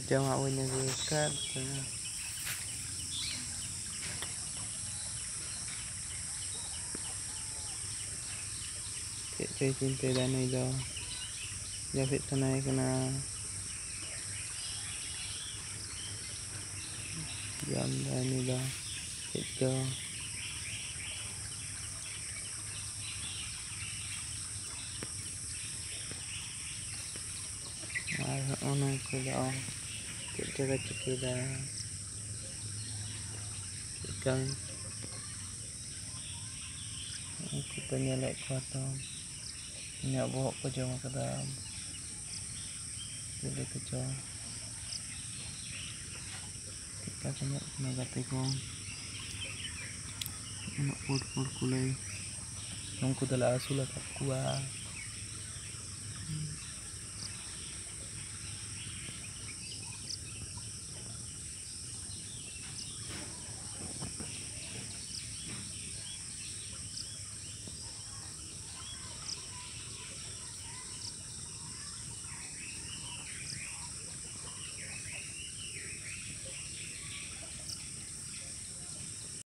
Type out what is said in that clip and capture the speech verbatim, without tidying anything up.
ᱡᱚᱢᱟᱜ ᱵᱟᱹᱧ ᱟᱹᱜᱩ ᱟᱠᱟᱫ ᱛᱟᱢᱟ᱾ ᱪᱮᱫ ᱪᱚᱭ ᱪᱤᱱᱛᱟᱹᱭᱮᱫᱟ ᱱᱩᱭ ᱫᱚ? ᱡᱟᱹᱯᱤᱫ ᱥᱟᱱᱟᱭᱮ ᱠᱟᱱᱟ᱾ ᱡᱚᱢ ᱫᱟᱭ ᱱᱩᱭ ᱫᱚ ᱪᱮᱫ ᱪᱚ᱾ ᱟᱨ ᱦᱚᱸᱜᱼᱚ ᱱᱩᱠᱩ ᱫᱚ ᱪᱮᱫ ᱪᱚ ᱠᱚ ᱪᱤᱠᱟᱹᱭᱮᱫᱟ? ᱪᱮᱫ ᱠᱟᱱ ᱩᱱᱠᱩ ᱯᱮ ᱧᱮᱞᱮᱫ ᱠᱚᱣᱟ ᱛᱚ, ᱤᱧᱟᱹᱜ ᱵᱚᱦᱚᱜ ᱠᱚ ᱡᱚᱢ ᱠᱟᱫᱟ᱾ ᱪᱤᱞᱤ ᱠᱚᱪᱚ ᱪᱮᱫᱠᱟ ᱠᱚ ᱧᱮᱞᱚᱜ ᱠᱟᱱᱟ ᱜᱟᱛᱮ ᱠᱚ, ᱩᱱᱟᱹᱜ ᱯᱩᱸᱰ ᱯᱩᱸᱰ ᱠᱩᱞᱟᱹᱭ᱾ ᱩᱱᱠᱩ ᱫᱚᱞᱮ ᱟᱹᱥᱩᱞ ᱟᱠᱟᱫ ᱠᱚᱣᱟ᱾